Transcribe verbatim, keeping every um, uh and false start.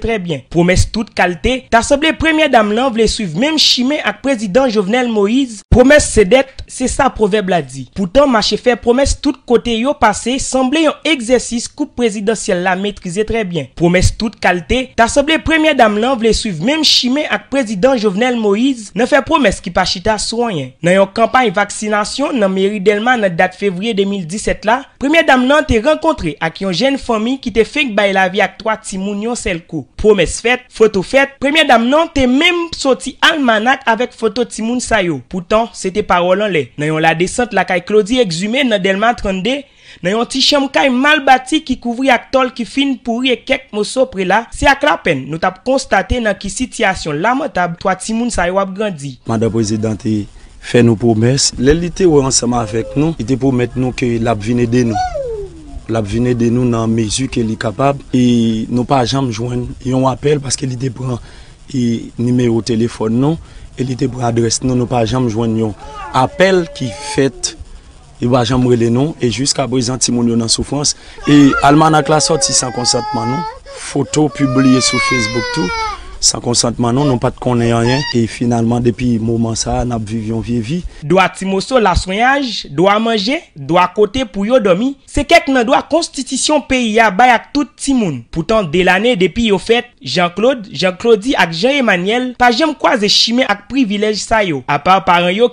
trè byen. Pwomès tout kalte, ta sanble premyè dam lan vle swiv menm chimen ak prezidan Jovenel Moïse. Pwomès se dèt, se sa pwovèb la di. Poutan, mache fè pwomès tout kote yo pase sanble yon egzèsis koup prezidansyèl la metrize trè byen. Pwomès tout kalte, ta sanble premyè dam lan vle swiv menm chimen ak prezidan Jovenel Moïse nan fè pwomès ki pa chita sou anyen. Nan yon kanpay vaksinasyon nan meri Dèlma nan dat fevriye de mil disèt la, premyè dam lan te rankontre ak yon jèn fanmi ki te fenk bay lavi ak twa timoun yon sèl kou. Pwomès fèt, foto fèt, premyè dam nan te menm soti almanak avèk foto timoun sa yo. Poutan, se te pawòl anlè. Nan yon ladesant lakay Claudy Exumé nan Dèlma trannde, nan yon ti chanm kay mal bati ki kouvri ak tòl ki fin pouri e kèk moso prela, se ak lapenn nou t ap konstate nan ki sitiyasyon lamantab twa timoun sa yo ap grandi. Madan prezidan te fè nou pwomès. Lè li te wè ansanm avèk nou, li te pwomèt nou ke l ap vin ede nou. L ap vin ede nou nan mezi ke li kapab. E nou pa janm jwenn yon apèl paske li te pran e nimewo telefòn nou e li te pran adrès nou. Nou pa janm jwenn yon apèl ki fèt. Li pa janm rele nou e jiska prezan timoun yo nan soufrans. E almanak la sòti san konsantman nou. Foto pibliye sou Facebook tou. San konsantman nou, nou pa t konnen anyen. E finalman, depi moman sa a, n ap viv yon vye vi. Dwa ti moso laswenyaj, dwa manje, dwa kote pou yo dòmi, se kèk nan dwa konstitisyon peyi a bay ak tout timoun. Poutan, de lane depi yo fèt, Jean Claude, Jean Claudy ak Jean Emmanuel pa janm kwaze chimen ak privilèj sa yo, apa paran yo